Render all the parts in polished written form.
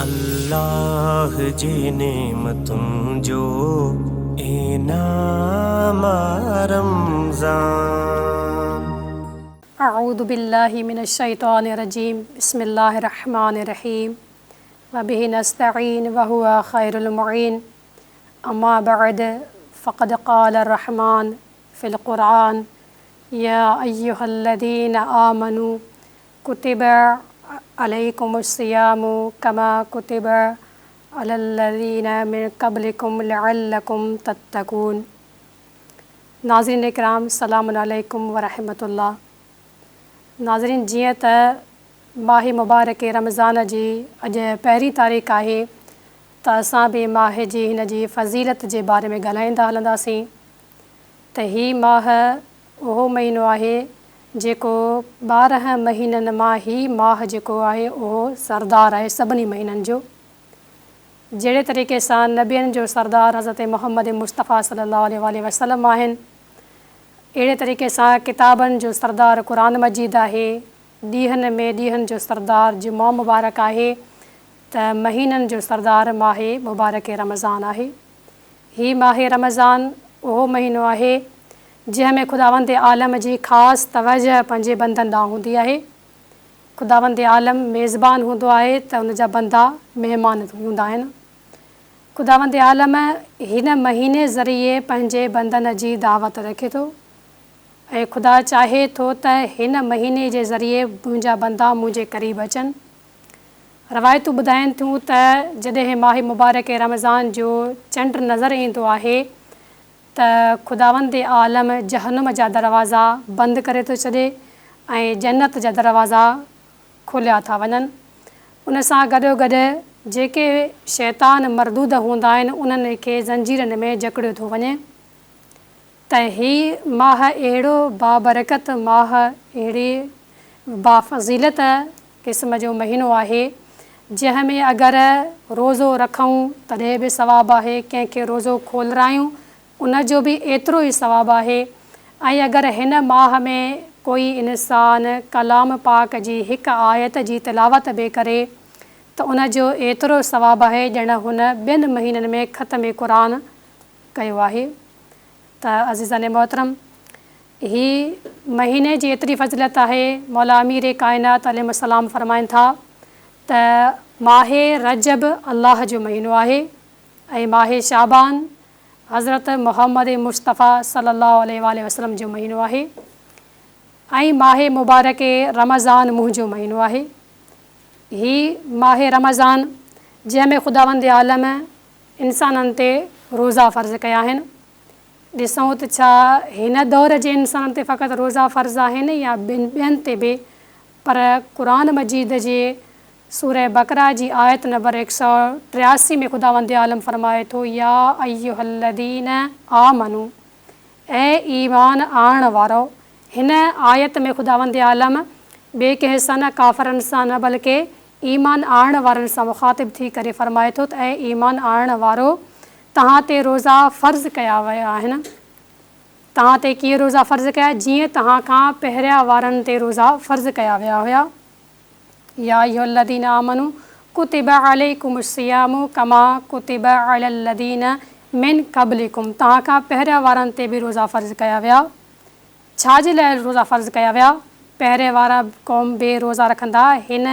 الله جي نعمتن جو انعام آ رمضان. اعوذ بالله من الشيطان الرجيم بسم الله الرحمن الرحيم وبه نستعين وهو خير المعين اما بعد فقد قال الرحمن في القرآن يا ايها الذين آمنوا ڪتب عليڪم الصيام ڪما ڪتب علي الذين من قبلڪم لعلڪم تتقون ناظرين اڪرام سلام عليڪم ورحمة الله ناظرين جيئن ته ماه مبارڪ رمضان جي اڄ پهرين تاريخ آهي ته اسان به ماه جي هن جي فضيلت جي باري ۾ ڳالهائيندا هلنداسين ته هي ماه اهو مهينو آهي جيڪو 12 مهينن مان هي ماه جيڪو آهي اهو سردار آهي سڀني مهينن جو. جهڙي طريقي سان نبين جو سردار حضرت محمد مصطفيٰ صلي الله عليه واٰله وسلم آهن اهڙي طريقي سان ڪتابن جو سردار قرآن مجيد آهي، ڏينهن ۾ ڏينهن جو سردار جمعو مبارڪ آهي ته مهينن جو سردار ماه مبارڪ رمضان آهي. هي ماه رمضان اهو مهينو آهي، جنهن ۾ خداوند عالم جي خاص توجهه پنهنجي بندن ڏانهن هوندي آهي. خداوند عالم ميزبان هوندو آهي ته ان جا بندا مهمان هوندا آهن. خداوند عالم هن مهيني ذريعي پنهنجي بندن جي دعوت رکي ٿو ۽ خدا چاهي ٿو ته هن مهيني جي ذريعي منهنجا بندا منهنجي قريب اچن. روايتون ٻڌائين ٿيون ته جڏهن ماه مبارڪ رمضان جو چنڊ نظر ايندو آهي ته خداوند عالم جهنم جا دروازا بند ڪري ٿو ڇڏي ۽ جنت جا دروازا کوليا ٿا وڃن. ان سان گڏوگڏ جيڪي شيطان مردود هوندا آهن انهن کي زنجيرن ۾ جڪڙيو ٿو وڃي ته هي ماه اهڙو بابرڪت ماه اهڙي بافضيلت قسم جو مهينو آهي، جنهن ۾ اگر روزو رکون تڏهن به ثواب آهي، ڪنهن کي روزو کولرايون ان جو به ايترو ئي ثواب آهي ۽ اگر هن ماهه ۾ ڪوئي انسان ڪلام پاڪ جي هڪ آيت جي تلاوت به ڪري ته ان جو ايترو ثواب آهي ڄڻ هن ٻن مهينن ۾ ختم قرآن ڪيو آهي ته عزيزان محترم! هي مهيني جي ايتري فضيلت آهي، مولا امير ڪائنات عليهم السلام فرمائن ٿا ته ماه رجب الله جو مهينو آهي ۽ ماه شعبان حضرت محمد مصطفيٰ صلي الله عليه واٰله وسلم جو مهينو آهي ۽ ماه مبارڪ رمضان منهنجو مهينو آهي. هي ماه رمضان جنهن ۾ خداوند عالم انسانن تي روزا فرض ڪيا آهن. ڏسون ته ڇا هن دور جي انسانن تي فقط روزا فرض آهن يا ٻين تي به پر قرآن مجيد جي سوره بقره جي آيت نمبر 183 ۾ خداوند عالم فرمائي ٿو يا ايها الذين آمنو اي ايمان آڻڻ وارؤ هن آيت ۾ خداوند عالم ٻئي ڪنهن سان نه ڪافرن سان نه بلڪه ايمان آڻڻ وارن سان مخاطب ٿي ڪري فرمائي ٿو ته اي ايمان آڻڻ وارو توهان تي روزا فرض ڪيا ويا آهن. توهان تي ڪيئن روزا فرض ڪيا جيئن توهان کان پهريان وارن تي روزا فرض ڪيا ويا هيا. يا ايها الذين آمنوا ڪتب عليڪم الصيام ڪما ڪتب علي الذين من قبلڪم توهان کان پهريان وارن تي به روزا فرض ڪيا ويا. ڇا جي لاء روزا فرض ڪيا ويا؟ پهرين وارا قوم به روزا رکندا، هن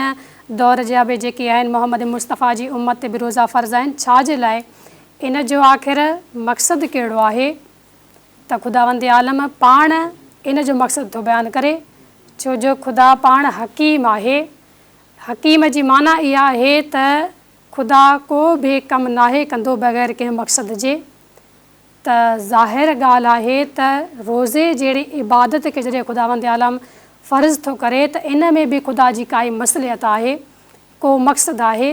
دور جا به جيڪي آهن محمد مصطفيٰ جي امت تي به روزا فرض آهن، ڇا جي لاء؟ ان جو آخر مقصد ڪهڙو آهي؟ ته خداوند عالم پاڻ ان جو مقصد ٿو بيان ڪري، ڇو جو خدا پاڻ حڪيم آهي، حڪيم جي معنيٰ اها آهي ته خدا ڪو به ڪم ناهي ڪندو بغير ڪنهن مقصد جي. ته ظاهر ڳالهه آهي ته روزي جهڙي عبادت کي جڏهن خداوند عالم فرض ٿو ڪري ته ان ۾ به خدا جي ڪائي مصلحت آهي، ڪو مقصد آهي.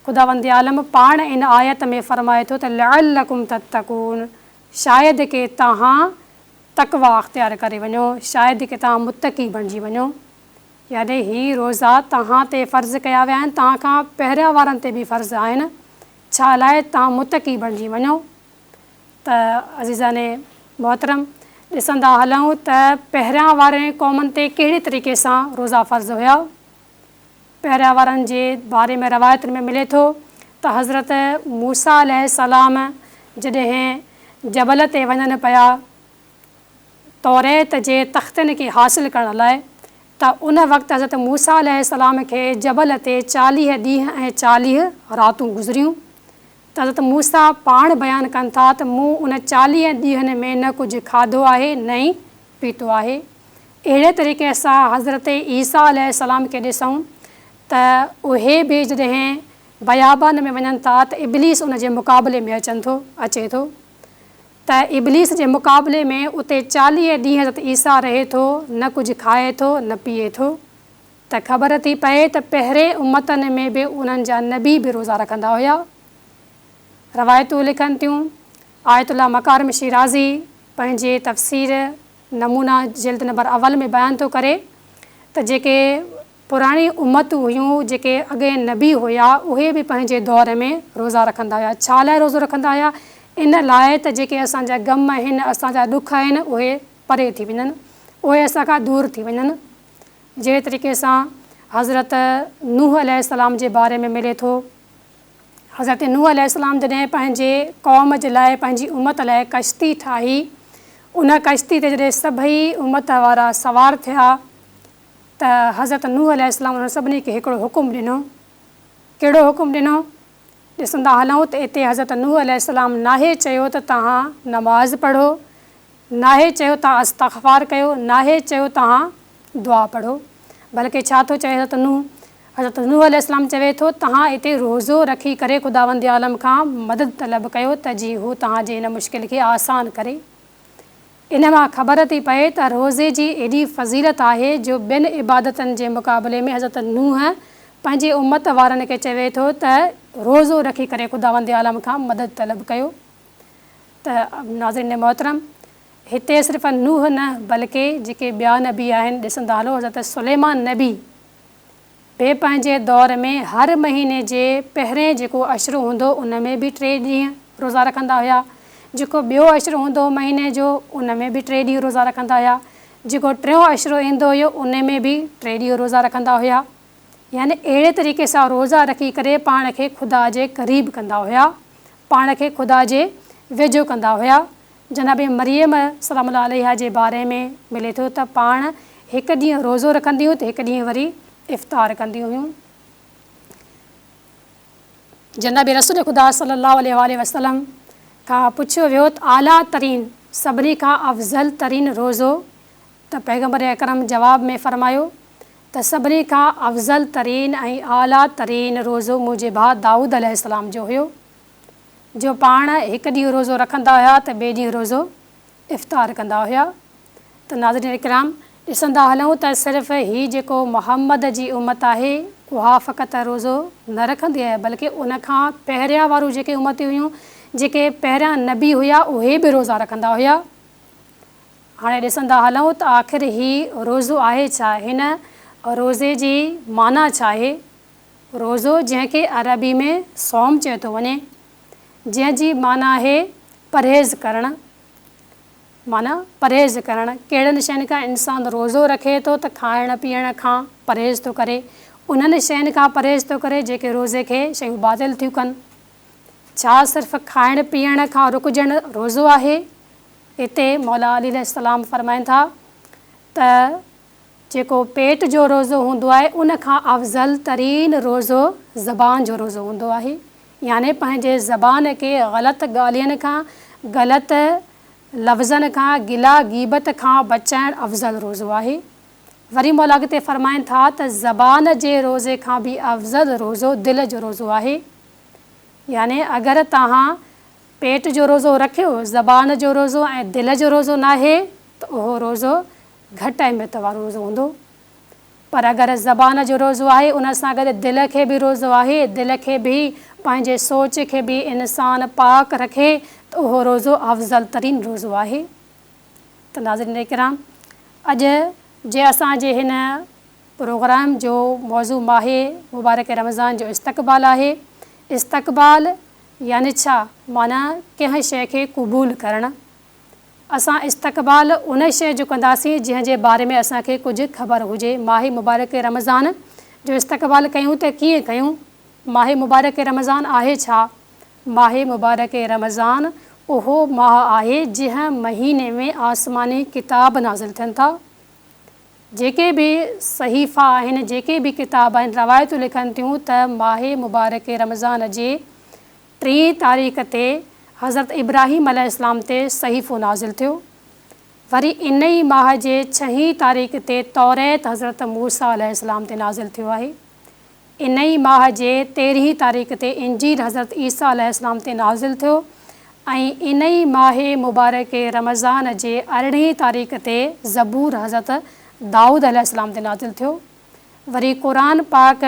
خداوند عالم پاڻ ان آيت ۾ فرمائي ٿو ته لعلڪم تتقون شايد ڪي توهان تقويٰ اختيار ڪري وڃو، شايد ڪي توهان متقي بڻجي وڃو. يعني هي روزا توهان تي فرض ڪيا ويا آهن، توهان کان پهريان وارن تي به فرض آهن. ڇا لاء توهان متقي بڻجي وڃو ته عزيزان محترم ڏسندا هلون ته پهريان وارين قومن تي ڪهڙي طريقي سان روزا فرض هيا. پهريان وارن جي باري ۾ روايتن ۾ ملي ٿو ته حضرت موسيٰ عليه السلام جڏهن جبل تي وڃن پيا توريت جي تختين کي حاصل ڪرڻ لاء ته ان وقت حضرت موسيٰ عليه السلام کي جبل تي 40 ڏينهن ۽ 40 راتون گذريون ته حضرت موسيٰ پاڻ بيان ڪن ٿا ته مون ان 40 ڏينهن ۾ نه ڪجهه کاڌو آهي نه ئي پيتو آهي. اهڙي طريقي سان حضرت عيسيٰ عليه السلام کي ڏسون ته اهي به جڏهن بيابان ۾ وڃن ٿا ته ابليس ان جي مقابلي ۾ اچن ٿو اچي ٿو ته ابليس جي مقابلي ۾ اتي 40 ڏينهن حضرت عيسيٰ رهي ٿو نه ڪجهه کائي ٿو نه پيئي ٿو ته خبر ٿي پئي ته پهرين امتن ۾ به انهن جا نبي به روزا رکندا هيا. روايتون لکن ٿيون آيت الله مڪارم شيرازي پنهنجي تفسير نمونا جلد نمبر اول ۾ بيان ٿو ڪري ته جيڪي پراڻي امتون هيون جيڪي اڳئين نبي هيا اهي به پنهنجي دور ۾ روزا رکندا هيا. ڇا لاء روزو رکندا هيا؟ ان لاء ته جيڪي اسان جا غم آهن اسان جا ڏک آهن اهي پري ٿي وڃن اهي اسان کان دور ٿي وڃن. جهڙي طريقي سان حضرت نوح عليه السلام جي باري ۾ ملي ٿو. حضرت نوح عليه السلام جڏهن پنهنجي قوم جي لاء پنهنجي امت لاء ڪشتي ٺاهي ان ڪشتي تي جڏهن سڀئي امت وارا سوار ٿيا ته حضرت نوح عليه السلام انهن سڀني کي هڪڙو حڪم ڏنو. ڪهڙو حڪم ڏنو؟ ڏسندا هلون ته اتي حضرت نوح عليه السلام ناهي چيو ته توهان نماز پڙهو، ناهي چيو توهان استغفار ڪيو، ناهي چيو توهان دعا پڙهو، بلڪه ڇا ٿو چئي حضرت نوح؟ حضرت نوح عليه السلام چوي ٿو توهان اتي روزو رکي ڪري خداوند عالم کان مدد طلب ڪيو ته جي هو توهان جي هن مشڪل کي آسان ڪري. ان مان خبر ٿي پئي ته روزي جي ايڏي فضيلت آهي جو ٻين عبادتن جي مقابلي ۾ حضرت نوح پنهنجي امت وارن کي چوي ٿو ته روزو رکي ڪري خداوند عالم کان مدد طلب ڪيو ته ناظرين محترم هتي صرف نوح نه بلڪه جيڪي ٻيا نبي آهن ڏسندا هلو حضرت سليمان نبي به پنهنجي دور ۾ هر مهيني جي پهرين جيڪو عشرو هوندو ان ۾ به ٽي ڏينهن روزا رکندا هيا، جيڪو ٻيو عشرو هوندو هو مهيني جو ان ۾ به ٽي ڏينهن روزا رکندا هيا، جيڪو ٽيون عشرو ايندو هيو ان ۾ به ٽي ڏينهن روزا رکندا هيا. يعني اهڙي طريقي سان روزا رکي ڪري پاڻ کي خدا جي قريب ڪندا هيا، پاڻ کي خدا جي ويجهو ڪندا هيا. جناب مريم سلام الله عليها جي باري ۾ ملي ٿو ته پاڻ هڪ ڏينهن روزو رکنديون ته هڪ ڏينهن وري افطار ڪنديون هيون. جناب رسول خدا صلي الله عليه واٰله وسلم کان پڇيو ويو ته اعليٰ ترين سڀني کان افضل ترين روزو ته پيغمبر اڪرم جواب ۾ فرمايو ته سڀني کان افضل ترين ۽ اعليٰ ترين روزو منهنجي ڀاء دائود عليه السلام جو هيو. جو پاڻ هڪ ڏينهن روزو رکندا هيا ته ٻئي ڏينهن روزو افطار ڪندا هيا ته ناظرين اڪرام ڏسندا هلون ته صرف هي جيڪو محمد جي امت آهي اها فقط روزو نه رکندي آهي بلڪه ان کان پهريان وارون جيڪي امتيون هيون جيڪي پهريان نبي هيا اهي به روزا رکندا هيا. هاڻي ڏسندا هلون ته آخر هي روزو آهي ڇا؟ هن روزي جي معنيٰ ڇا آهي؟ روزو جنهن کي عربي ۾ صوم چيو ٿو وڃي، جنهن جي معنيٰ آهي پرهيز ڪرڻ، معنيٰ پرهيز ڪرڻ، ڪهڙن شين کان انسان روزو رکي ٿو ته کائڻ پيئڻ کان پرهيز ٿو ڪري، انهن شين کان پرهيز ٿو ڪري جيڪي روزي کي شيون باطل ٿيون ڪن. ڇا صرف کائڻ پيئڻ کان رڪجڻ روزو آهي؟ هتي مولا علي عليه السلام فرمائن ٿا ته جيڪو پيٽ جو روزو هوندو آهي ان کان افضل ترين روزو زبان جو روزو هوندو آهي يعني پنهنجي زبان کي غلط ڳالهين کان، غلط لفظن کان، گلا غيبت کان بچائڻ افضل روزو آهي. وري مولا اڳتي فرمائن ٿا ته زبان جي روزي کان به افضل روزو دل جو روزو آهي يعني اگر توهان پيٽ جو روزو رکيو زبان جو روزو ۽ دل جو روزو ناهي ته اهو روزو گهٽ اهميت وارو روزو هوندو پر اگر زبان جو روزو آهي ان سان گڏ دل کي به روزو آهي دل کي به پنهنجي سوچ کي به انسان پاڪ رکي ته اهو روزو افضل ترين روزو آهي ته ناظرين ڪرام اڄ جي اسان جي هن پروگرام جو موضوع ماهه مبارڪ رمضان جو استقبال آهي استقبال يعني ڇا معنيٰ ڪنهن شيء کي قبول ڪرڻ اسان استقبال ان شيء جو ڪنداسين جنهن جي باري ۾ اسان کي ڪجهه خبر هجي. ماهه مبارڪ رمضان جو استقبال ڪيون ته ڪيئن ڪيون؟ ماهه مبارڪ رمضان آهي ڇا؟ ماهه مبارڪ رمضان اهو ماهه آهي جنهن مهيني ۾ آسماني ڪتاب نازل ٿين ٿا. جيڪي به صحيفا آهن، جيڪي به ڪتاب آهن، روايتون لکن ٿيون ته ماهه مبارڪ رمضان جي ٽين تاريخ تي حضرت ابراهيم عليه السلام تي صحيفو نازل ٿيو. وري ان ئي ماهه جي ڇهين تاريخ تي توريت حضرت موسيٰ عليه السلام تي نازل ٿيو آهي. ان ئي ماهه جي تيرهين تاريخ تي انجيل حضرت عيسيٰ عليه السلام تي نازل ٿيو ۽ ان ئي ماهه مبارڪ رمضان جي ارڙهين تاريخ تي زبور حضرت دائود عليه السلام تي نازل ٿيو. وري قرآن پاڪ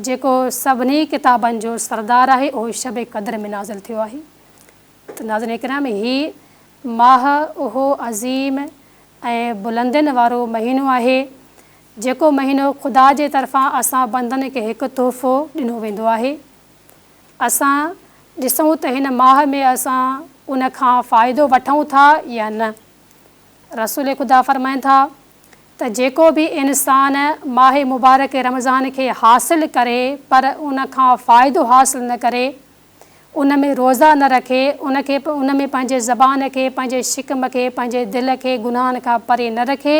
جيڪو سڀني ڪتابن جو سردار آهي اهو شب قدر ۾ نازل ٿيو آهي. ته ناظرين ڪرام هي ماهه اهو عظيم ۽ بلندين وارو مهينو آهي جيڪو مهينو خدا جي طرفان اسان بندن کي هڪ تحفو ڏنو ويندو آهي. اسان ڏسون ته هن ماهه ۾ اسان ان کان فائدو وٺون ٿا يا نه. رسول خدا فرمائن ٿا ته جيڪو به انسان ماهه مبارڪ رمضان کي حاصل ڪري پر ان کان فائدو حاصل نه ڪري ان ۾ روزا نه رکي، ان کي ان ۾ پنهنجي زبان کي، پنهنجي شڪم کي، پنهنجي دل کي گناهن کان پري نه رکي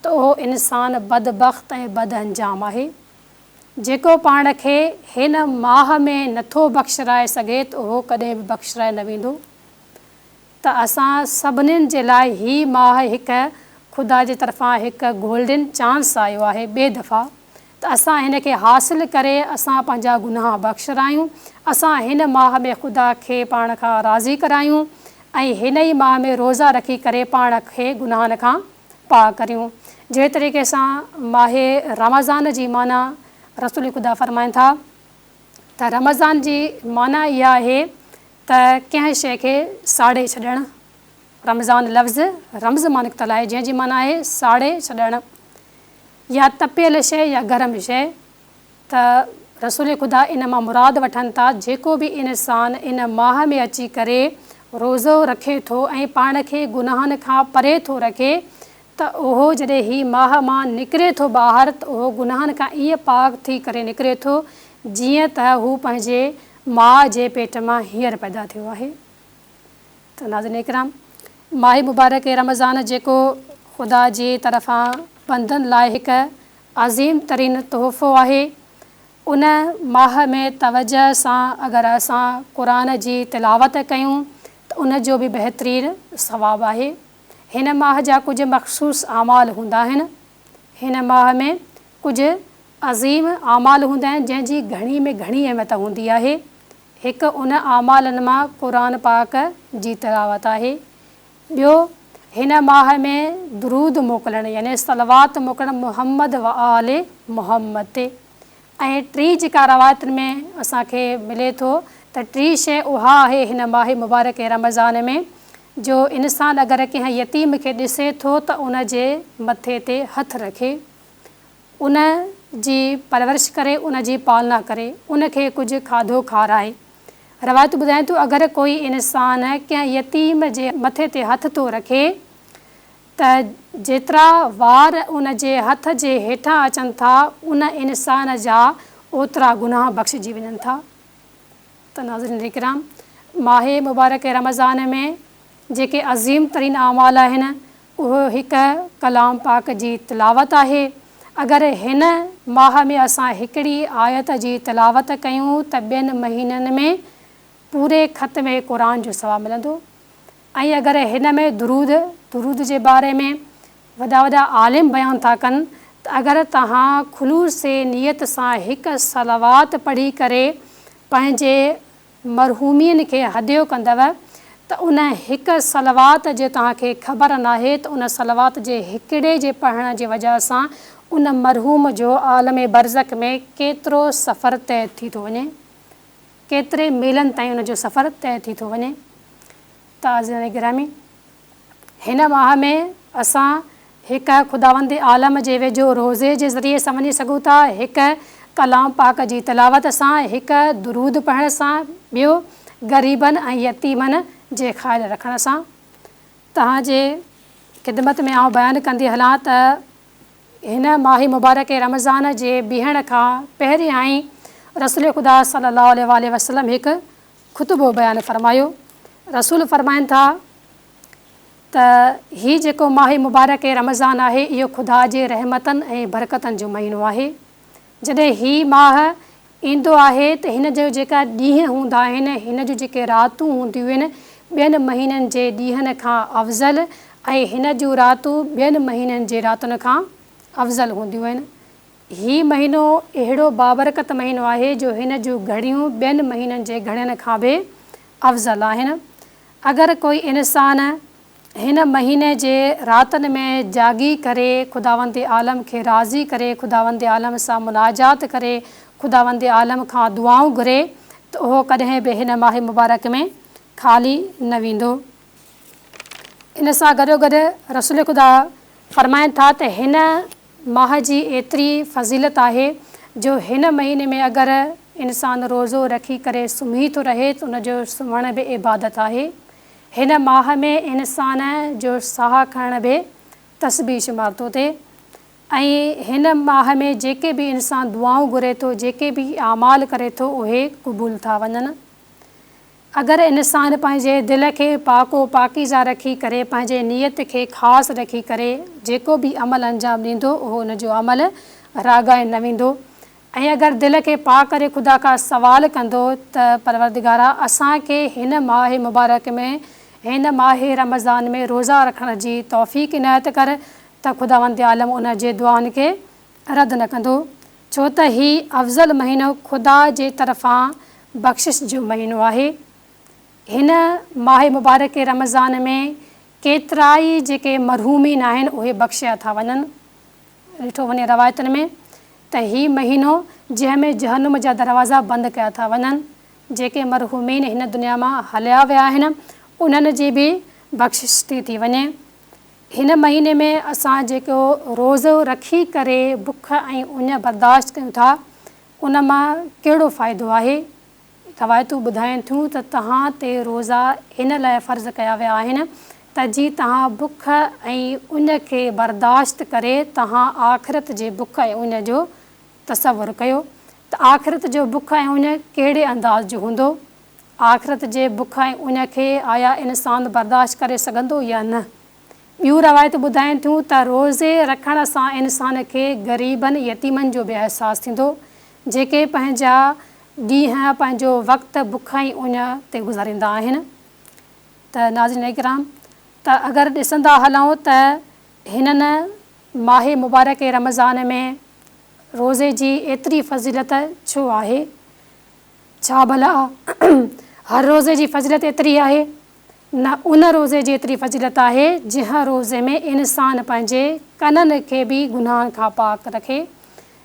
ته اهو انسان بدبخت ۽ بدانجام آهي. جيڪو پاڻ کي هن ماهه ۾ نٿو بخشرائي سگهي ته اهو ڪڏهن به بخشرائي نه ويندو. ته اسان سڀنين جي لاء هي ماهه هڪ خدا جي طرفان هڪ گولڊن چانس آيو آهي ٻئي دفعا ته اسان هن کي حاصل ڪري اسان پنهنجا گناهه بخشرايون اسان هن ماهه ۾ خدا کي پاڻ کان راضي ڪرايون ۽ هن ئي ماهه ۾ روزا رکي ڪري پاڻ کي گناهن کان پاڪ ڪريون جهڙي طريقي سان ماهه رمضان جي معنيٰ رسول خدا فرمائن ٿا ته رمضان جي معنيٰ اها آهي ته ڪنهن شيء کي ساڙي ڇڏڻ، رمضان لفظ رمز مان نڪتل آهي، جنهن جي معنيٰ آهي ساڙي ڇڏڻ يا تپيل شيء يا گرم شيء ته رسول خدا ان مان مراد وٺن ٿا جيڪو به انسان ان ماهه ۾ اچي ڪري روزو رکي ٿو ۽ پاڻ کي گناهن کان پري ٿو رکي ته اهو جڏهن هي ماهه مان نڪري ٿو ٻاهر ته اهو گناهن کان ائين پاڪ ٿي ڪري نڪري ٿو جيئن ته هو پنهنجي ماء جي پيٽ مان هينئر پيدا ٿيو آهي ته ناظرين اڪرام ماهه مبارڪ رمضان جيڪو خدا جي طرفان بندن لاء هڪ عظيم ترين تحفو آهي ان ماهه ۾ توجه سان اگر اسان قرآن جي تلاوت ڪيون ته ان جو به بهترين ثواب آهي هن ماهه جا ڪجهه مخصوص اعمال هوندا آهن هن ماهه ۾ ڪجهه عظيم اعمال هوندا آهن جنهن جي گهڻي ۾ گهڻي اهميت هوندي آهي. هڪ ان اعمالن مان قرآن پاڪ جي تلاوت آهي. ٻيو هن ماهه ۾ درود موڪلڻ يعني صلوات موڪلڻ محمد و آل محمد تي ۽ ٽين جيڪا روايتن ۾ اسان کي ملي ٿو ته ٽين شيء اها آهي هن ماهه مبارڪ رمضان ۾ جو انسان اگر ڪنهن يتيم کي ڏسي ٿو ته ان جي مٿي تي هٿ رکي. ان جي پرورش ڪري، ان جي پالنا ڪري، ان کي ڪجهه کاڌو کارائي. روايتون ٻڌائين ٿيون اگر ڪوئي انسان ڪنهن يتيم جي مٿي تي هٿ ٿو رکي ته جيترا وار ان جي هٿ جي هيٺان اچن ٿا ان انسان جا اوترا گناهه بخشجي وڃن ٿا. ته ناظرين ڪرام! ماهه مبارڪ رمضان ۾ جيڪي عظيم ترين اعمال آهن اهو هڪ ڪلام پاڪ جي تلاوت آهي. اگر هن ماهه ۾ اسان هڪڙي آيت جي تلاوت ڪيون ته ٻين مهينن ۾ پوري ختم قرآن جو ثواب ملندو ۽ اگر هن ۾ درود، درود جي باري ۾ وڏا وڏا عالم بيان ٿا ڪن ته اگر توهان خلوص نيت سان هڪ صلوات پڙهي ڪري پنهنجي مرحومين کي هديو ڪندؤ ته ان هڪ صلوات جي توهان کي خبر ناهي ته ان صلوات جي هڪڙي جي پڙهڻ جي وجه سان ان مرحوم جو عالم برزخ ۾ ڪيترو سفر طئي ٿي ٿو وڃي ڪيتري ميلن تائين ان جو سفر طئي ٿي ٿو وڃي ته عزيزان گرامي! هن ماهه ۾ اسان هڪ خداوند عالم جي ويجهو روزي جي ذريعي سان وڃي سگهون ٿا، هڪ ڪلام پاڪ جي تلاوت سان، هڪ درود پڙهڻ سان، ٻيو غريبن ۽ يتيمن جي خيال رکڻ سان. توهان جي خدمت ۾ آئون بيان ڪندي هلان ته هن ماه مبارڪ رمضان جي بيهڻ کان پهريائين رسول خدا صلي الله عليه واٰله وسلم هڪ خطبو بيان فرمايو. رسول فرمائن ٿا ته هي جيڪو ماه مبارڪ رمضان آهي اهو خدا جي رحمتن ۽ برڪتن جو مهينو آهي. جڏهن هي ماه ايندو آهي ته هن جو جيڪا ڏينهن هوندا آهن، هن جون جيڪي راتون هونديون آهن ٻين مهينن جي ڏينهن کان افضل ۽ هن جون راتون ٻين مهينن جي راتن کان افضل هونديون آهن. هي مهينو اهڙو بابرڪت مهينو آهي جو هن جون گهڙيون ٻين مهينن جي گهڙين کان به افضل آهن. اگر ڪوئي انسان هن مهيني جي راتن ۾ جاڳي ڪري خداوند عالم کي راضي ڪري خداوند عالم سان مناجات ڪري خداوند عالم کان دعائون گهري ته اهو ڪڏهن به هن ماه مبارڪ ۾ خالي نه ويندو. ان سان گڏوگڏ رسول خدا فرمائن ٿا ته هن ماه جي ايتري فضيلت آهي جو هن مهيني ۾ اگر انسان روزو رکي ڪري سمهي ٿو رهي ته ان جو سمهڻ به عبادت آهي. هن ماه ۾ انسان جو ساهه کڻڻ به تسبيح شمار ٿو ٿئي ۽ هن ماه ۾ جيڪي به انسان دعائون گهري ٿو، جيڪي به اعمال ڪري ٿو اهي قبول ٿا وڃن. اگر انسان پنهنجي دل کي پاڪ و پاڪيزه رکي ڪري پنهنجي نيت کي خاص رکي ڪري جيڪو به عمل انجام ڏيندو اهو ان جو عمل راڳائي نه ويندو ۽ اگر دل کي پاڪ ڪري خدا کان سوال ڪندو ته پروردگارا اسان کي هن ماهه مبارڪ ۾ هن ماهه رمضان ۾ روزا رکڻ جي توفيق عنايت ڪر ته خداوند عالم ان جي دعائن کي رد نه ڪندو ڇو ته هي افضل مهينو خدا جي طرفان بخشش جو مهينو آهي هن ماهه مبارڪ رمضان ۾ ڪيترائي جيڪي مرحومين آهن اهي بخشيا ٿا وڃن. ڏٺو وڃي روايتن ۾ ته هي مهينو جنهن ۾ جهنم جا دروازا بند ڪيا ٿا وڃن، جيڪي مرحومين هن دنيا مان هليا ويا آهن انهن جي به بخشش ٿي ٿي وڃي. هن مهيني ۾ اسان جيڪو روزو رکي ڪري بک ۽ اڃ برداشت ڪيون ٿا ان مان ڪهڙو فائدو آهي؟ روايتون ٻڌائين ٿيون ته توهان تي روزا ان لاء فرض ڪيا ويا آهن ته جي توهان بک ۽ اڃ کي برداشت ڪري توهان آخرت جي بک ۽ اڃ جو تصور ڪيو ته آخرت جو بک ۽ اڃ ڪهڙي انداز جو هوندو؟ آخرت جي بک ۽ اڃ کي آيا انسان برداشت ڪري سگهندو يا نه؟ ٻيون روايتون ٻڌائين ٿيون ته روزي رکڻ سان انسان کي غريبن يتيمن جو به احساس ٿيندو جيڪي پنهنجا ڏينهن پنهنجو وقت بک ۽ اڃ تي گذاريندا آهن ته ناظرين اڪرام ته اگر ڏسندا هلون ته هنن ماه مبارڪ رمضان ۾ روزي جي ايتري فضيلت ڇو آهي؟ ڇا ڀلا هر روزي جي فضيلت ايتري آهي؟ نه ان روزي جي ايتري فضيلت آهي جنهن روزي ۾ انسان پنهنجي ڪنن کي به گناهن کان پاڪ رکي،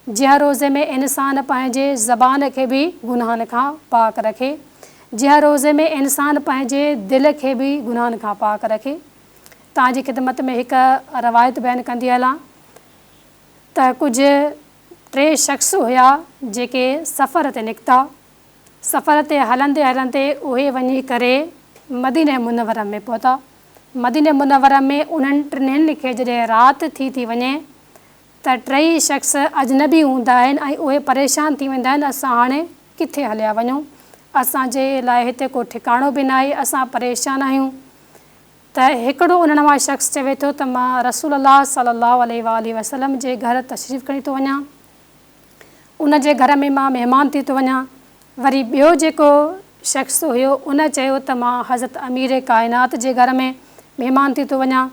جنهن روزي ۾ انسان پنهنجي زبان کي به گناهن کان پاڪ رکي، جنهن روزي ۾ انسان پنهنجي دل کي به گناهن کان پاڪ رکي. توهان جي خدمت ۾ هڪ روايت بيان ڪندي هلان ته ڪجهه ٽي شخص هيا جيڪي سفر تي نڪتا. سفر تي هلندي هلندي اهي وڃي ڪري مدينه منوره ۾ پهتا. مدينه منوره ۾ انهن ٽنهين کي جڏهن رات ٿي ٿي وڃي ته ٽئي شخص اجنبي هوندا آهن ۽ اهي پريشان ٿي ويندا آهن اسان هاڻي ڪٿي هليا وڃون اسان جي لاء هتي ڪو ٺڪاڻو به ناهي اسان پريشان آهيون ته هڪڙو انهن مان شخص چوي ٿو ته مان رسول الله صلي الله عليه واٰله وسلم جي گهر تشريف کڻي ٿو وڃان ان جي گهر ۾ مان مهمان ٿي ٿو وڃان وري ٻيو جيڪو شخص هيو ان چيو ته مان حضرت امير ڪائنات جي گهر ۾ مهمان ٿي ٿو وڃان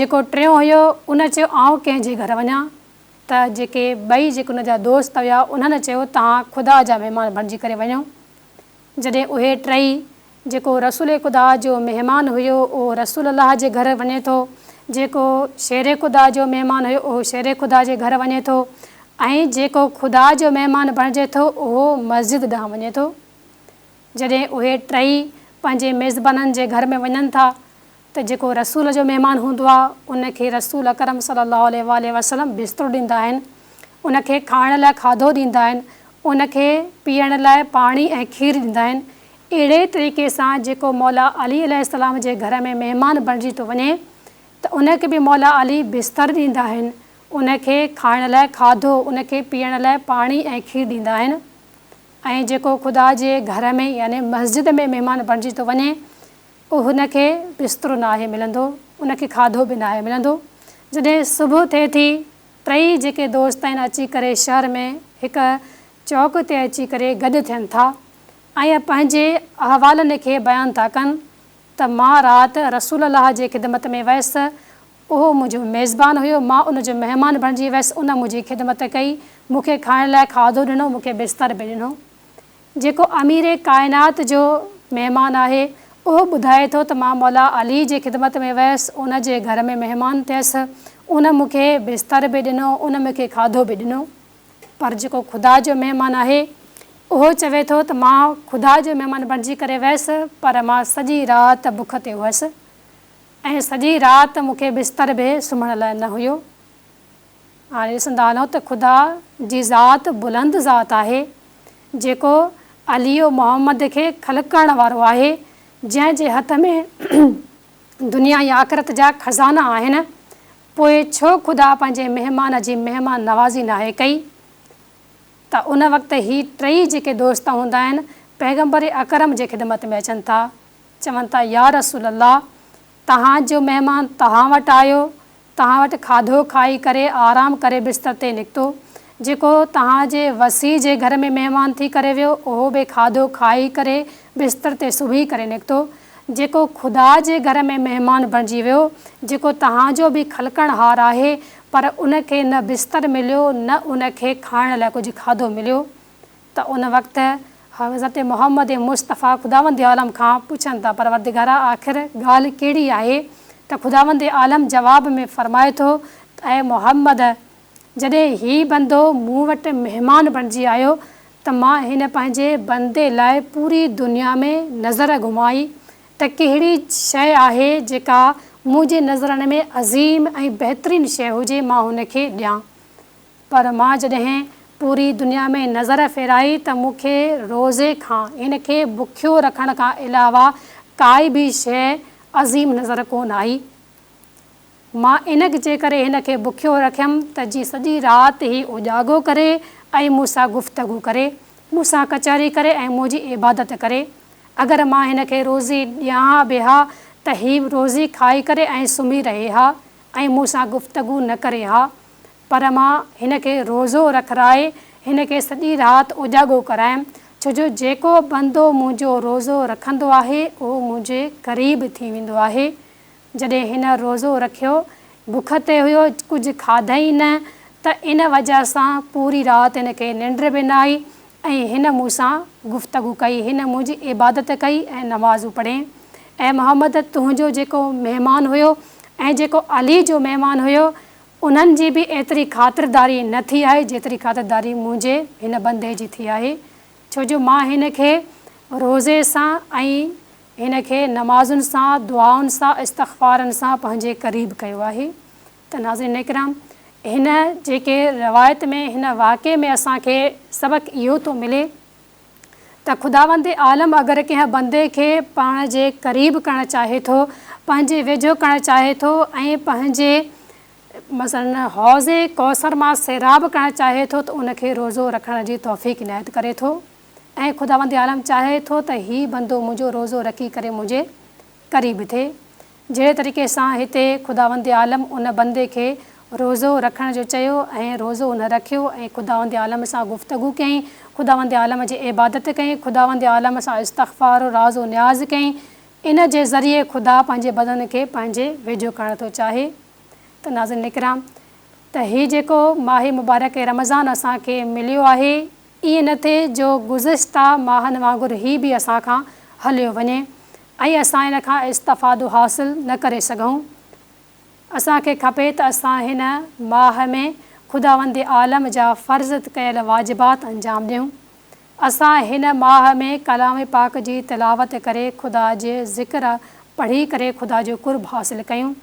جيڪو ٽيون هيو ان چيو آئون ڪنهن جي گهر وڃان ته جيڪي ٻئي جيڪي ان جا دوست هيا انهن چيو توهان خدا جا مهمان بڻجي ڪري وڃو. جڏهن اهي ٽئي جيڪو رسول خدا جو مهمان هيو اهو رسول الله جي گهر وڃي ٿو، جيڪو شير خدا جو مهمان هيو اهو شير خدا جي گهر وڃي ٿو ۽ جيڪو خدا جو مهمان بڻجي ٿو اهو مسجد ڏانهن وڃي ٿو. جڏهن اهي ٽئي پنهنجي ميزبانن جي گهر ۾ وڃن ٿا ته جيڪو رسول جو مهمان هوندو آهي ان کي رسول اڪرم صلي الله عليه واٰله وسلم بسترو ڏيندا آهن، ان کي کائڻ لاء کاڌو ڏيندا آهن، ان کي پيئڻ لاء پاڻي ۽ کير ڏيندا آهن. اهڙي طريقي سان جيڪو مولا علي عليه السلام جي گهر ۾ مهمان بڻجي ٿو وڃي ته ان کي به مولا علي بستر ڏيندا آهن، ان کي کائڻ لاء کاڌو، ان کي پيئڻ لاء پاڻي ۽ کير ڏيندا آهن ۽ جيڪو خدا جي گهر ۾ يعني مسجد ۾ مهمان بڻجي ٿو وڃي ان کي بسترو ناهي ملندو، ان کي کاڌو به ناهي ملندو. جڏهن صبح ٿئي ٿي، ٽئي جيڪي دوست آهن اچي ڪري شهر ۾ هڪ چوڪ تي اچي ڪري گڏ ٿين ٿا ۽ پنهنجي احوالن کي بيان ٿا ڪن ته مان رات رسول الله جي خدمت ۾ ويس، اهو منهنجو ميزبان هيو، مان ان جو مهمان بڻجي ويس، ان منهنجي خدمت ڪئي، مون کي کائڻ لاء کاڌو ڏنو، مون کي بستر به ڏنو. جيڪو امير ڪائنات جو مهمان آهي، اهو ٻڌائي ٿو ته مان مولا علي جي خدمت ۾ ويس، ان جي گهر ۾ مهمان ٿيس، ان مون کي بستر به ڏنو، ان مون کي کاڌو به ڏنو. پر جيڪو خدا جو مهمان آهي، اهو چوي ٿو ته مان خدا جو مهمان بڻجي ڪري ويس، پر مان سڄي رات بک تي هئس ۽ سڄي رات مون کي بستر به سمهڻ لاء نه هيو. هاڻي ڏسندا هلون ته خدا جي ذات بلند ذات آهي، جيڪو علي و محمد کي خلق ڪرڻ وارو آهي، جنهن جي هٿ ۾ دنيا ۽ آخرت جا خزانا آهن، پوء ڇو خدا پنهنجي مهمان جي مهمان نوازي ناهي ڪئي؟ ته ان وقت هي ٽئي جيڪي دوست هوندا آهن، پيغمبر اڪرم جي خدمت ۾ اچن ٿا، چون ٿا، يا رسول الله! توهان جو مهمان توهان وٽ آيو، توهان وٽ کاڌو کائي ڪري آرام ڪري بستر تي نڪتو، جيڪو توهان جي وصي جي گهر ۾ مهمان ٿي ڪري ويو، اهو به کاڌو کائي ڪري بستر تي سمهي ڪري نڪتو، جيڪو خدا جي گهر ۾ مهمان بڻجي ويو، جيڪو توهان جو به خلقڻهار آهي، پر ان کي نه بستر مليو نه ان کي کائڻ لاء ڪجهه کاڌو مليو. ته ان وقت حضرت محمد مصطفيٰ خداوند عالم کان پڇن ٿا، پروردگارا آخر ڳالهه ڪهڙي آهي؟ ته خداوند عالم جواب ۾ فرمائي ٿو ته اي محمد! جڏهن هي بندو مون وٽ مهمان بڻجي آيو ته مان هن پنهنجي بندي لاء پوري دنيا ۾ نظر گهمائي ته ڪهڙي شيء آهي جيڪا منهنجي نظرن ۾ عظيم ۽ بهترين شيء هجي مان هن کي ڏيان. پر مان جڏهن پوري دنيا ۾ نظر ڦيرائي ته مون کي روزي کان، هن کي بکيو رکڻ کان علاوه ڪائي به شيء عظيم نظر ڪونه آئي. مان ان جي ڪري هن کي بکيو رکيم ته جي سڄي رات هي اوڄاڳو ڪري ۽ مون سان گفتگو ڪري، مون سان ڪچهري ڪري ۽ منهنجي عبادت ڪري. اگر مان هن کي روزي ڏيان ها به ها ته هي روزي کائي ڪري ۽ سمهي رهي ها ۽ مون سان گفتگو نه ڪري ها. پر مان هن کي روزو رکرائي هن کي سڄي رات اوڄاڳو ڪرايم، ڇو جو جيڪو بندو منهنجو روزو رکندو آهي اهو منهنجي قريب ٿي ويندو آهي. جڏهن هن روزو رکيو، بک تي هيو، ڪجهه کاڌئين نه، ته ان وجهه سان پوري رات هن کي ننڊ به نه آئي ۽ هن مون سان گفتگو ڪئي، هن منهنجي عبادت ڪئي ۽ نمازون پڙهين. اي محمد! تنهنجو جيڪو مهمان هيو ۽ جيڪو علي جو مهمان هيو، انهن جي به ايتري خاطرداري نه ٿي آهي جيتري خاطرداري منهنجي هن بندي جي ٿي آهي ڇو جو مان هن کي روزي سان ۽ هن کي نمازن سان دعائن سان استغفارن سان پنهنجي قريب ڪيو آهي ته ناظرين اڪرام هن جيڪي روايت ۾ هن واقعي ۾ اسان کي سبق اهو ٿو ملي ته خداوند عالم اگر ڪنهن بندي کي پاڻ جي قريب ڪرڻ چاهي ٿو، پنهنجي ويجهو ڪرڻ چاهي ٿو ۽ پنهنجي مثلاً حوض ڪوثر مان سيراب ڪرڻ چاهي ٿو ته ان کي روزو رکڻ جي توفيق عنايت ڪري ٿو ۽ خداوند عالم چاهي ٿو ته هي بندو منهنجو روزو رکي ڪري منهنجي قريب ٿئي. جهڙي طريقي سان هتي خداوند عالم ان بندي کي روزو رکڻ جو چيو ۽ روزو ان رکيو ۽ خداوند عالم سان گفتگو ڪيائين، خداوند عالم جي عبادت ڪيائين، خداوند عالم سان استغفار و راز و نياز ڪيائين، ان جي ذريعي خدا پنهنجي بدن کي پنهنجي ويجهو ڪرڻ ٿو چاهي ته ناظرين اڪرام ته هي جيڪو ماهه مبارڪ رمضان اسان کي مليو آهي ائين نه ٿئي جو گذشته ماهن وانگر هي به اسان کان هليو وڃي ۽ اسان ان کان استفادو حاصل نه ڪري سگهون. اسان کي کپي ته اسان هن ماهه ۾ خداوند عالم جا فرض ڪيل واجبات انجام ڏيون. اسان هن ماهه ۾ ڪلام پاڪ جي تلاوت ڪري خدا جي ذڪر پڙهي ڪري خدا جو قرب حاصل ڪيون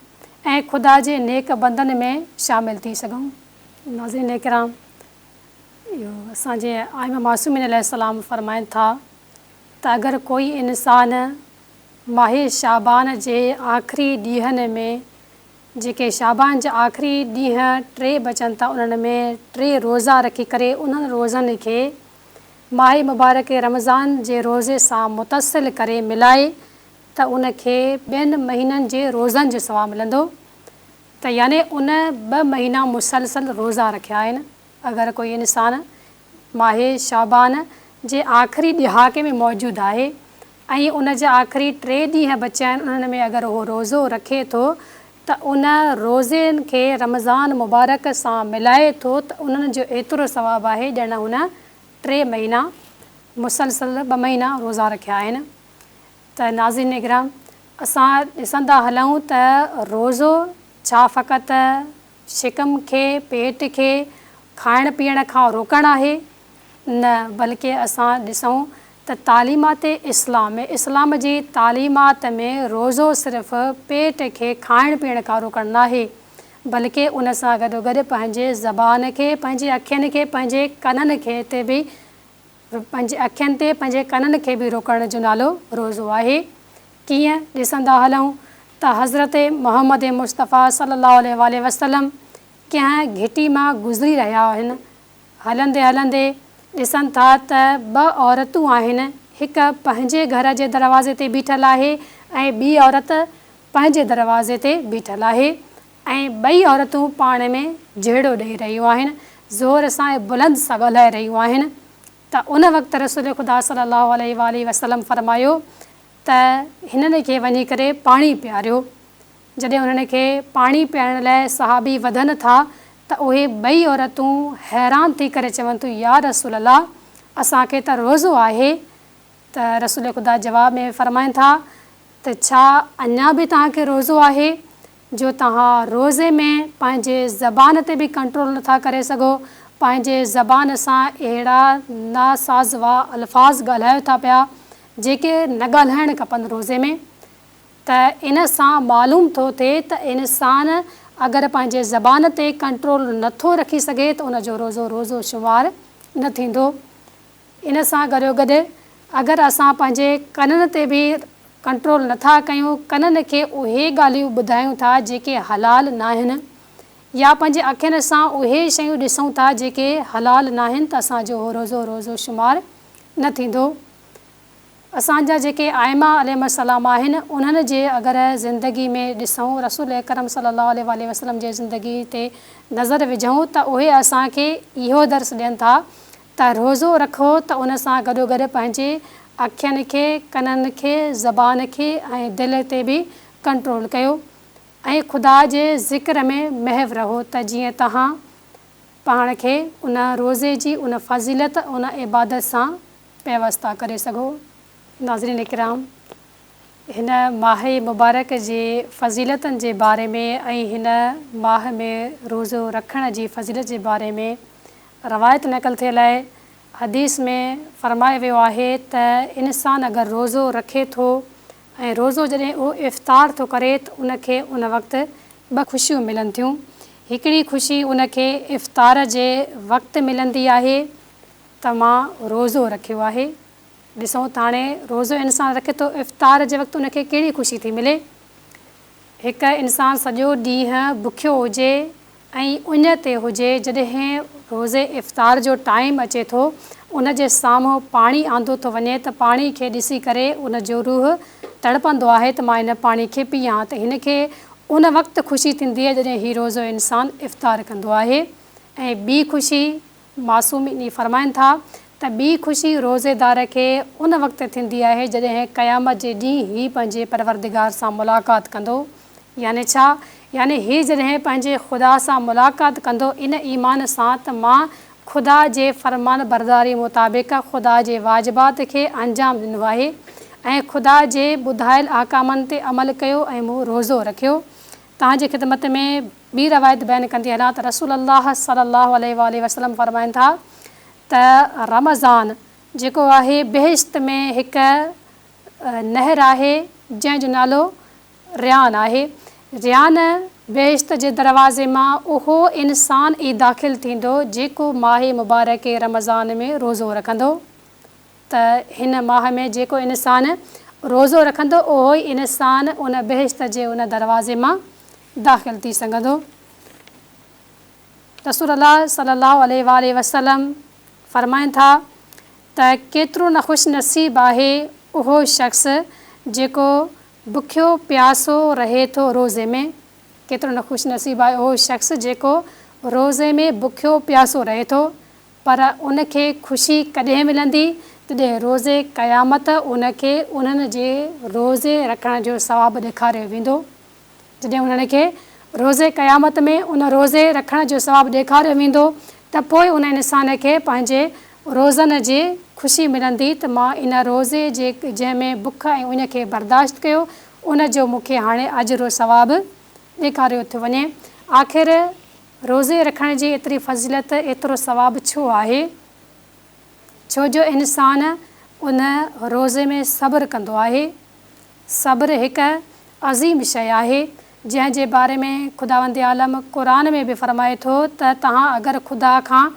۽ خدا جي نيڪ بندن ۾ شامل ٿي سگهون. ناظرين اڪرام! اهو اسان جي ائمه معصومين عليه السلام فرمائن ٿا ته اگر ڪوئي انسان ماهه شعبان جي آخري ڏينهن ۾ جيڪي شعبان جا آخري ڏينهن ٽي بچن ٿا انهن ۾ ٽي روزا رکي ڪري انهن روزن کي ماهه مبارڪ رمضان جي روزي سان متصل ڪري ملائي ته ان کي ٻين مهينن جي روزن جو ثواب ملندو ته يعني ان ٻه مهينا مسلسل روزا رکيا آهن اگر ڪوئي انسان ماهه شعبان جي آخري ڏهاڪي ۾ موجود آهي ۽ ان جا آخري ٽي ڏينهن بچيا آهن انهن ۾ اگر اهو روزو رکي ٿو ته ان روزي کي رمضان مبارڪ سان ملائي ٿو ته انهن جو ايترو ثواب آهي ڄڻ هن ٽي مهينا مسلسل ٻه مهينا روزا رکيا آهن ته ناظرين اڪرام اسان ڏسندا هلون ته روزو ڇا فقط شڪم کي پيٽ کي کائڻ پيئڻ کان روڪڻ آهي نه بلڪه اسان ڏسون ته تعليمات اسلام ۾ اسلام جي تعليمات ۾ روزو صرف پيٽ کي کائڻ پيئڻ کان روڪڻ ناهي بلڪه ان سان گڏوگڏ پنهنجي زبان کي پنهنجي اکين کي پنهنجي ڪنن کي تي به پنهنجي اکين تي پنهنجي ڪنن کي به روڪڻ جو نالو روزو آهي. ڪيئن ڏسندا هلون ته حضرت محمد مصطفيٰ صلي الله عليه واٰله وسلم ڪنهن گهٽي مان گذري رهيا آهن هلندي هلندي ڏسن ٿا ته ٻه عورتون آهن، هڪ پنهنجي گهر جي دروازي تي بيٺل آهي ۽ ٻي عورت پنهنجي دروازي تي بيٺل آهي ۽ ٻئي عورتون پاڻ ۾ جهيڙو ڏئي رهيون آهن، زور سان ۽ بلند سان ڳالهائي رهيون آهن ته ان وقت رسول خدا صلي الله عليه واٰله وسلم فرمايو ته هنن کي وڃي ڪري پاڻي پياريو. جڏهن انهن کي پاڻي پيارڻ لاء صحابي وڌن ٿا ته اهي ٻئي عورتون حيران ٿي ڪري چون ٿيون يا رسول الله اسان کي ته روزو آهي ته رسول خدا جواب ۾ فرمائن ٿا ته ڇا اڃا به توهان کي روزو آهي جو توهان روزي ۾ پنهنجي زبان تي به ڪنٽرول نٿا ڪري سگهو پنهنجي زبان سان اهڙا ناسازوا الفاظ ڳالهايو ٿا پيا جيڪي نه ڳالهائڻ کپن روزي ۾ ته ان سان معلوم ٿو ٿئي ته انسان اگر پنهنجي زبان تي ڪنٽرول نه ٿو رکي سگهي ته ان جو روزو روزو شمار نه ٿيندو. ان سان گڏوگڏ اگر اسان پنهنجي ڪنن تي به ڪنٽرول نه ٿا ڪيون، ڪنن کي اهي ڳالهيون ٻڌايون ٿا جيڪي حلال ناهن يا پنهنجي اکين سان اهي شيون ڏسون ٿا جيڪي حلال ناهن ته اسان جو اهو روزو روزو شمار نه ٿيندو. اسان جا جيڪي ائمه عليهم السلام آهن انهن جي اگر زندگي ۾ ڏسون رسول اڪرم صلي الله عليه واٰله وسلم جي زندگي تي نظر وجهون ته اهي اسان کي اهو درس ڏين ٿا ته روزو رکو ته ان سان گڏوگڏ پنهنجي اکين کي، ڪنن کي، زبان کي ۽ دل تي به ڪنٽرول ڪيو ۽ خدا جي ذڪر ۾ محو رهو ته جيئن توهان پاڻ کي ان روزي جي ان فضيلت ان عبادت سان پيوسته ڪري سگهو. ناظرين اڪرام! هن ماهه مبارڪ جي فضيلتن جي باري ۾ ۽ هن ماهه ۾ روزو رکڻ جي فضيلت جي باري ۾ روايت نقل ٿيل آهي. حديث ۾ فرمايو ويو آهي ته انسان اگر روزو رکي ٿو ۽ روزو جڏهن اهو افطار ٿو ڪري ته ان کي ان وقت ٻه خوشيون ملن ٿيون. هڪڙي خوشي ان کي افطار جي وقت ملندي آهي ته مان روزو رکيو آهي. ڏسون ته هاڻي روزو انسان رکي ٿو افطار جي وقت ان کي ڪهڙي خوشي ٿي ملي. هڪ انسان سڄو ڏينهن بکيو هجي ۽ اڃ تي هجي جڏهن روزي افطار جو ٽائيم اچي ٿو ان جي سامهون پاڻي آندو ٿو وڃي ته پاڻي کي ڏسي ڪري ان جو روح تڙپندو آهي ته مان ان پاڻي کي پيئان ته هن کي ان وقت خوشي ٿيندي آهي جڏهن هي روزو انسان افطار ڪندو آهي ۽ ٻي خوشي معصومين فرمائن ٿا ته ٻي خوشي روزيدار کي ان وقت ٿيندي آهي جڏهن قيامت جي ڏينهن هي پنهنجي پروردگار سان ملاقات ڪندو يعني ڇا؟ يعني هي جڏهن پنهنجي خدا سان ملاقات ڪندو ان ايمان سان ته مان خدا جي فرمانبرداري مطابق خدا جي واجبات کي انجام ڏنو آهي ۽ خدا جي ٻڌايل احڪامن تي عمل ڪيو ۽ مون روزو رکيو توهان جي خدمت ۾ ٻي روايت بيان ڪندي هلان ته رسول الله صلي الله عليه واٰله وسلم فرمائن ٿا ته رمضان جيڪو آهي بهشت ۾ هڪ نهر آهي جنهن جو نالو ريان آهي. ريان بهشت جي دروازي مان اهو انسان ئي داخل ٿيندو جيڪو ماهه مبارڪ رمضان ۾ روزو رکندو. ته هن ماهه ۾ جيڪو انسان روزو رکندو اهو ئي انسان ان بهشت جي ان دروازي مان داخل ٿي سگهندو. رسول الله صلي الله عليه واٰله وسلم فرمائن ٿا ته ڪيترو نه خوش نصيب آهي اهو شخص جيڪو بکيو پياسو رهي ٿو روزي ۾، ڪيترو نه خوش نصيب آهي اهو شخص جيڪو روزي ۾ بکيو پياسو رهي ٿو، پر ان کي خوشي ڪڏهن ملندي جڏهن روز قيامت ان کي انهن جي روزي رکڻ جو ثواب ڏيکاريو ويندو. جڏهن انهن کي روز قيامت ۾ ان روزي رکڻ جو ثواب ڏيکاريو ويندو ته پوء ان انسان کي پنهنجي روزن جي خوشي ملندي ته مان ان روزي جي جنهن ۾ بک ۽ اڃ کي برداشت ڪيو ان جو مون کي هاڻي اجر و ثواب ڏيکاريو ٿو وڃي. آخر روزي رکڻ جي ايتري فضيلت ايترو ثواب ڇو آهي؟ ڇو جو انسان ان روزي ۾ صبر ڪندو آهي. صبر هڪ عظيم شيء آهي، جنهن جي باري ۾ خداوند عالم قرآن ۾ به فرمائي ٿو ته توهان اگر خدا کان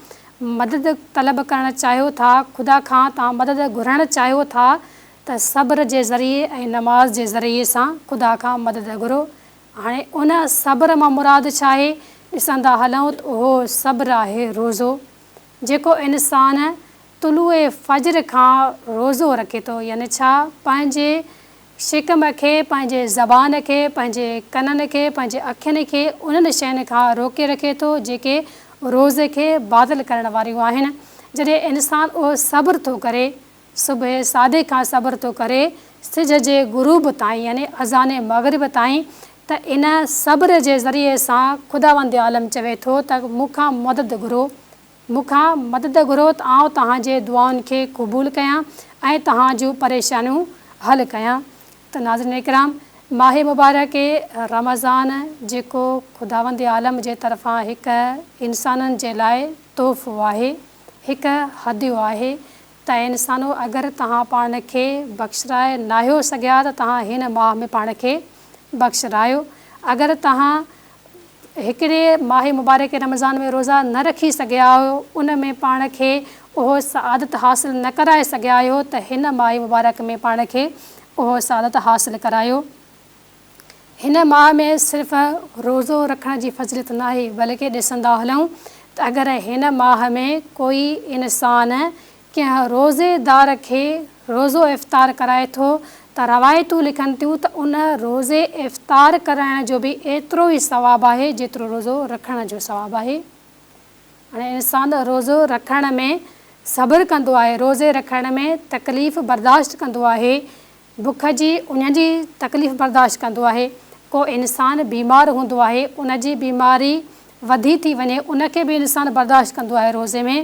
مدد طلب ڪرڻ چاهيو ٿا، خدا کان توهان مدد گهرڻ چاهيو ٿا ته صبر جي ذريعي ۽ نماز جي ذريعي سان خدا کان مدد گهرو. هاڻي ان صبر مان مراد ڇا آهي؟ ڏسندا هلون ته اهو صبر آهي روزو، جيڪو انسان طلوع فجر کان روزو رکي ٿو يعني ڇا پنهنجي شڪم کي، پنهنجي زبان کي، پنهنجي ڪنن کي، پنهنجي اکين کي انهن شين کان روڪي رکي ٿو جيڪي روزي کي باطل ڪرڻ واريون آهن. جڏهن انسان اهو صبر ٿو ڪري، صبح صادق کان صبر ٿو ڪري سج جي غروب تائين يعني اذان مغرب تائين ته ان صبر جي ذريعي سان خداوند عالم چوي ٿو ته مون کان مدد گهرو، مون کان مدد گهرو ته آئون توهان جي دعائن کي قبول ڪيان ۽ توهان جون پريشانيون حل ڪيان ته ناظرين اڪرام! ماهه مبارڪ رمضان جيڪو خداوند عالم جي طرفان هڪ انسانن جي لاء تحفو آهي، هڪ هديو آهي ته انسانو اگر توهان پاڻ کي بخشرائي ناهيو سگهيا ته توهان هن ماهه ۾ پاڻ کي بخشرايو اگر توهان هڪڙي ماهه مبارڪ رمضان ۾ روزا نه رکي سگهيا آهيو، ان ۾ پاڻ کي اهو سعادت حاصل نه ڪرائي سگهيا آهيو ته هن ماهه مبارڪ ۾ پاڻ کي اهو سعادت حاصل ڪرايو. هن ماهه ۾ صرف روزو رکڻ جي فضيلت ناهي بلڪه ڏسندا هلون ته اگر هن ماهه ۾ ڪوئي انسان ڪنهن روزي دار کي روزو افطار ڪرائي ٿو ته روايتون لکن ٿيون ته ان روزي افطار ڪرائڻ جو به ايترو ئي ثواب آهي جيترو روزو رکڻ جو ثواب آهي. هاڻي انسان روزو رکڻ ۾ صبر ڪندو آهي، روزي رکڻ ۾ تڪليف برداشت ڪندو آهي، بک جي اڃ جي تڪليف برداشت ڪندو آهي، ڪو انسان بيمار هوندو آهي ان جي بيماري وڌي ٿي وڃي ان کي به انسان برداشت ڪندو آهي روزي ۾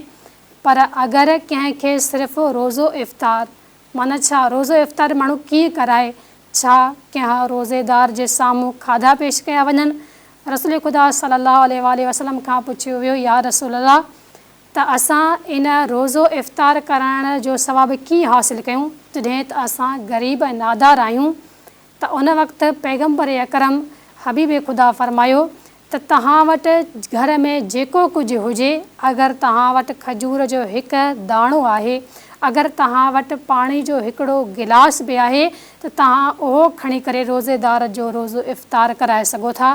پر اگر ڪنهن کي صرف روزو افطار معنيٰ ڇا روزو افطار ماڻهو ڪيئن ڪرائي؟ ڇا ڪنهن روزيدار جي سامهون کاڌا پيش ڪيا وڃن؟ رسول خدا صلي الله عليه واٰله وسلم کان پڇيو ويو يا رسول الله ته اسان ان روزو افطار ڪرائڻ جو ثواب ڪيئن حاصل ڪيون جڏهن ته اسان غريب ۽ نادار آهيون ته ان وقت پيغمبر اڪرم حبيب خدا فرمايو ته توهان وٽ گهر ۾ جيڪو ڪجهه هجي، اگر توهان وٽ کجور جو هڪ داڻو آهي، اگر توهان وٽ پاڻي جو هڪڙو گلاس به آهي ته توهان اهو کڻي ڪري روزيدار جو روزو افطار ڪرائي سگهو ٿا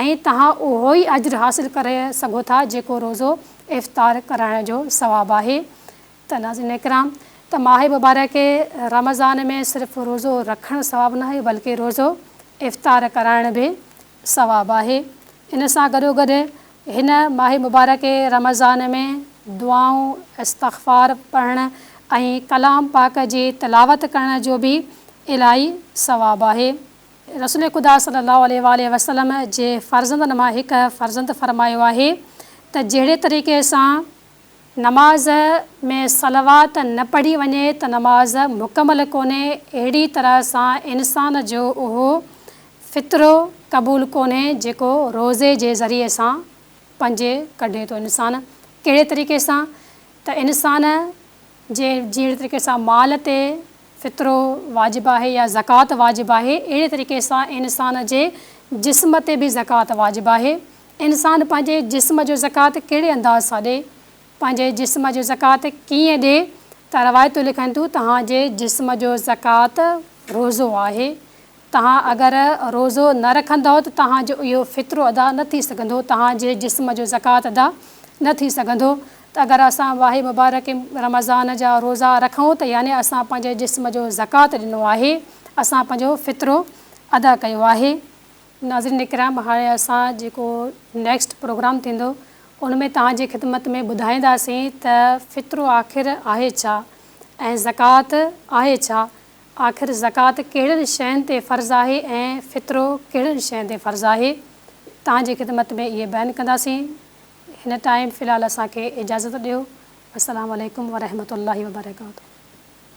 ۽ توهان اهو ئي اجر حاصل ڪري سگهو ٿا جيڪو روزو افطار ڪرائڻ جو ثواب آهي. ته ناظرين اڪرام! ته ماهه مبارڪ رمضان ۾ صرف روزو رکڻ ثواب ناهي بلڪه روزو افطار ڪرائڻ به ثواب آهي. ان سان گڏوگڏ هن ماهه مبارڪ رمضان ۾ دعائون، استغفار پڙهڻ ۽ ڪلام پاڪ جي تلاوت ڪرڻ جو به الاهي ثواب آهي. رسول خدا صلي الله عليه واٰله وسلم جي فرزندن مان هڪ فرزند فرمايو آهي ته جهڙي طريقي سان نماز ۾ صلوات نه پڙهي وڃي ته نماز مڪمل ڪونهي، اهڙي طرح سان انسان جو اهو فطرو قبول ڪونهي جيڪو روزي جي ذريعي سان پنجي ڪڍي ٿو انسان ڪهڙي طريقي سان ته انسان جي جهڙي طريقي سان مال تي فطرو واجب آهي يا زڪوات واجب آهي اهڙي طريقي سان انسان جي جسم تي به زڪوات واجب آهي انسان پنهنجي جسم جو زڪوات ڪهڙي انداز سان ڏي؟ پنهنجي جسم جو زڪوات ڪيئن ڏي؟ ته روايتون لکن ٿيون توهان جي جسم جو زڪوات روزو آهي. توهان اگر روزو نه رکندؤ ته توهان جو اهو فطرو ادا نه ٿي سگهندو، توهان جي جسم جو زڪوات ادا نه ٿي سگهندو ته اگر اسان ماه مبارڪ رمضان جا روزا رکون ته يعني اسان پنهنجي جسم جو زڪوات ڏنو آهي، اسان پنهنجو فطرو ادا ڪيو آهي. ناظرين اڪرام هاڻي اسان جيڪو نيڪسٽ پروگرام ٿيندو ان ۾ توهان جي خدمت ۾ ٻڌائينداسين ته فطرو آخر آهي ڇا ۽ زڪوات آهي ڇا آخر زڪوات ڪهڙين شين تي فرض آهي ۽ فطرو ڪهڙين شين تي فرض آهي توهان جي خدمت ۾ اهي بيان ڪنداسين هن ٽائيم في الحال اسان کي اجازت ڏيو السلام عليڪم ورحمة الله وبرڪاته.